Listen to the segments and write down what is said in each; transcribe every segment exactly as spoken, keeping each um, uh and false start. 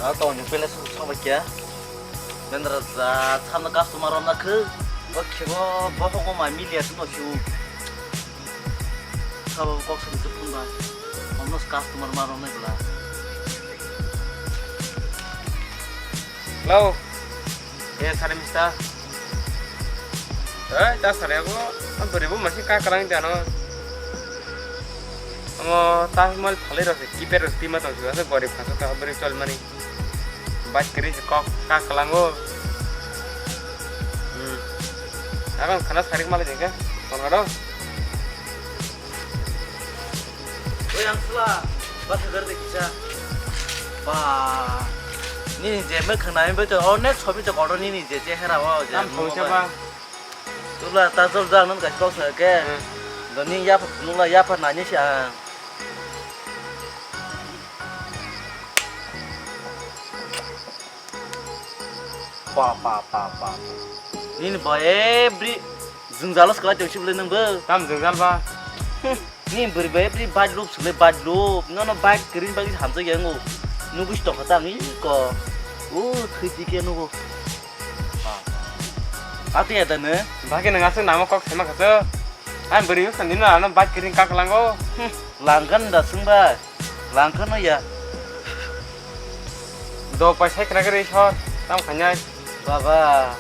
A tongni pele su sokbai kya. Mendra ja samna customer rok na khu. Bo khebo bo hokma miliya tu no khiu. Sabo kok sani se phun ba. Omno customer ma rok nai bla. Hello. Eh, sari mister. Eh, ta sari ako. Ang beri bo masih kak kalang jano. Amo ta mal phalai rok se kiper rok tima tong sio, gorib khaso ta beri chol mani. Bike kiri se kok kak kalango. Hmm. Akan khana sarik mali jengke. Kon kado? Oi, ang sula. Ba thagar de kisa. Ba. Nini je me khna bai to onek sobi to kodo nini je chehera o je. Tam thong se ba. Tula ta jol jang nang kai kok sa ke. Hmm. Doni ya pha nula ya pha nani sa. Pa, pa, pa, pa. Nini bo every jwngjalo swkla tong sibole nang bo. Tam jwngjal ba? Ni bwrwi bo every bike loop swkle bike loop. Nono bike kwrwini bagwi hamjak ya ngo. Nugwi tongkha tam ni ko. O thwi tike nugo. Ati ya da ne? Bagwi nang aswk namo kok sema khaso. Ang bwrwi wngkha nini ano bike kwrwini kaklango. Langkan da swngba. Langkha no ya. Do paisa khna gre Ishwar, tam khanai. Baba.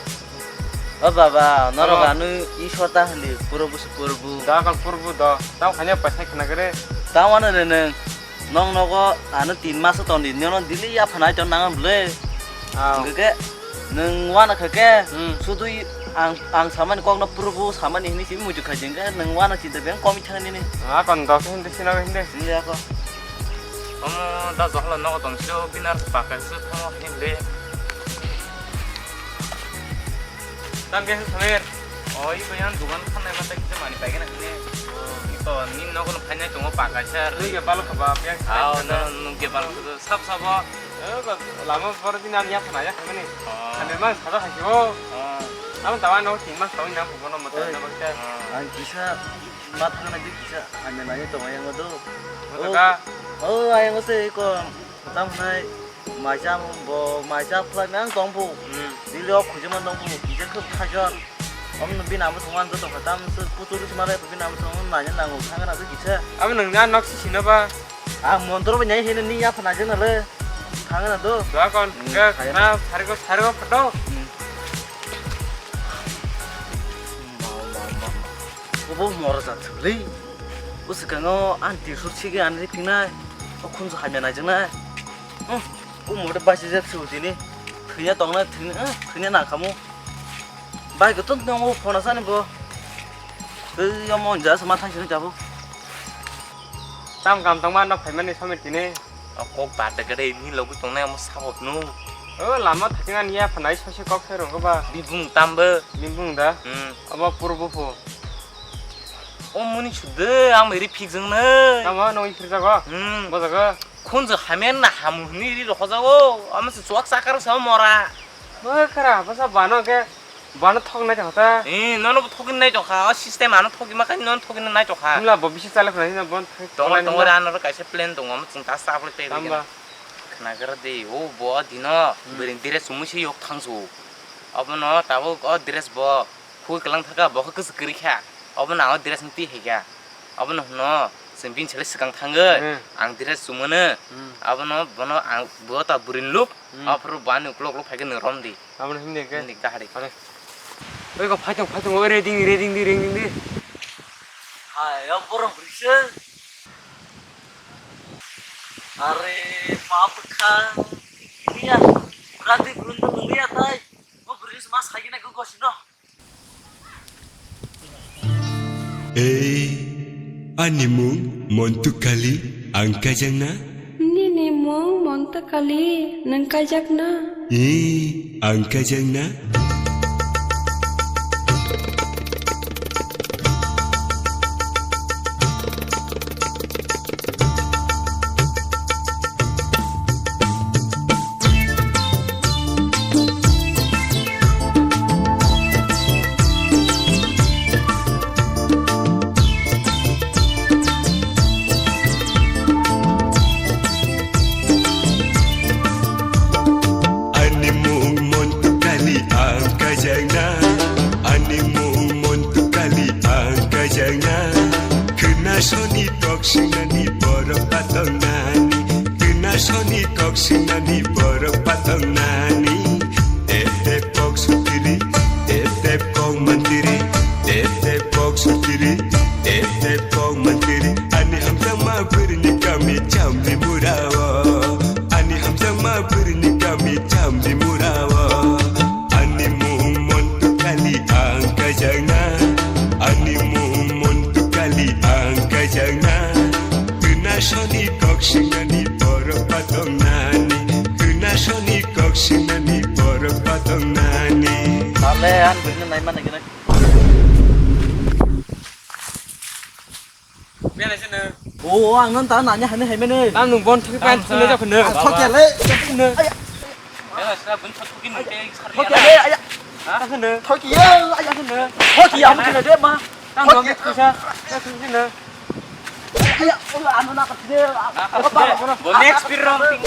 O baba, norok ano Ishwar ta handi, purbu se purbu. Da kal purbu do, tam khanai paisa khna gre. Tam ano re nung. Nong nogo ano tin mas tong di, nono dili ya phanai ton nang bwle. Ah. Hwnkhe nwng uana kha khe, hmm, sudui ang, ang samani kokno purbo samani hinwi simi muitu kha jeng khe nwng uana chinta beng komi thang nini. Ah, kon dok hindi sino hindi. Hindi ako. Omo da johla nogo tong sio binar pakha su thango hindi. Tam khe Samir. Oi, ko yang dukan khanai mata kita mani paigena hindi. Oh, ito, nin nogo no phainai tongo pakha sar. Nui ge balok ba, yang. Ah, no, nung ge balok sap sabo. Eh, lama por din ani yapna ya khamani. Oh. Khamani man sada khayo. Oh. Amo dawa no tin mas tawin na phubo no mata na bakta. Ang kisa mat khana di kisa anya nai to yang do. Mata ka? Oh, ayang se ko tam nai maisa bo maisa phlai nang tong phu. Hmm. Dili ok khujima tong phu kisa khub khajon. Om no bina mo thong an to khatam se kutu sima re bina mo thong nai nang thang na kisa. Amo nang na nok si sino ba. Ang montor bo nyai hino ni ya phana jeng nale. Thang na do. Doa kon. Hmm, ke kaya. Na sari ko sari ko photo. Hmm. Obo mora jat thuli. O swkango ang tisur sigi ani ri phinai. O khunju hamya nai jeng nai. Hmm. O mora basi jat su tini. Thwiya tong nai thwiya, eh, thwiya na khamu. Bai ko tun tong o phone sa ni bo. Twi omo ja sama thang sini jabu. Tam kam tangma no phaimani somit tini. O kok bada gade ni logi tongnai omo sabot no. O lama thakina niya phanai sosi kok se ronggo ba. Bibung tambo. Bibung da. Hmm. Obo purbo phu. O muni sudde ang ri phik jeng ne. Tamo no i phir jago. Hmm. Bo jago. Khunju hamya na hamu hini ri rokho jago. Omo se chuak sakar sa mora. Bo kara basa bano ke. Bano thok nai tongkha ta. Eh, nono bo thogin nai tongkha. O system ano thogi ma kani nono thogin nai tongkha. Himla bo bisi chale khna hino bon thai. Tongor tongor ano ro kaisa plan tongo, mo chwng ta sa phlik tei. Tamba. Khna gra de, o bo dino, hmm, bwrwi dress chumui se yok thangsu. Obono tabuk o dress bo khugui kwlang thaka, bo khe kwchwk kwrwi kha. Obono ang o dress ni twi hai kha. Obono hwno chwng bini sale swkang thangwi, hmm, ang dress chumano. Hmm. Obono bono ang bo ta bwrwi ni look. Hmm. Aphuru bo ani uklok uklok phai khe nwng rom di. Aboni himni khe? Himni kahari. Are. Oi ko phai tong, phai tong, oi reding, reding di, reding di. Hai, o borok bwrwi se. Are, bap kha. Iya. Berarti belum tentu lihat, hai. O bwrwi se mas hai kena gua sino. Ei, ani mung Montu Kali, ang kajang na? Nini mung Montu Kali, nwng kajak na? Ee, ang kajang na? Sinani borok patongnani, tep tep kok sutiri, tep tep kok mantiri, tep tep kok sutiri, tep tep kok mantiri. Ani hamjakma bwrwini kami chambi murao, ani hamjakma bwrwini kami chambi murao. Ani mung montu kali ang kajakna, ani mung montu kali ang kajakna. Tuna soni kok sinani borok patongnani, tuna soni kok sinani borok patongnani. Tale an bini nai mana gina. Bela sini. O, ang non ta nanya hane hai mene. Ang nung bon thik ban thik ne jak ne. Thok ya le. Ne. Bela sini bun thik ne. Thok ya le, aya. Ha? Thok ya, aya. Thok ya, ang kena de ma. Ang nung thik sa. Thik ne. Aya, ano na ka de. Bo next bir rong ting.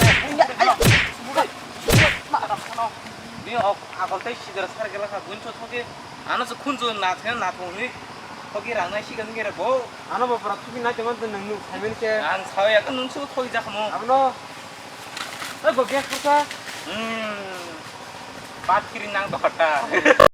Ni ok, akol tai sidar sar gela ka gun cho thoke. Ano se khun cho na the na thong ni. Thoke rang nai sigan gere bo. Ano bo pura thuki nai teman te nang nu saimen ke. Ang sao ya ka nung su thoi jak mo. Abno. Oi bo gas pursa. Hmm. Pat kiri nang to khatta.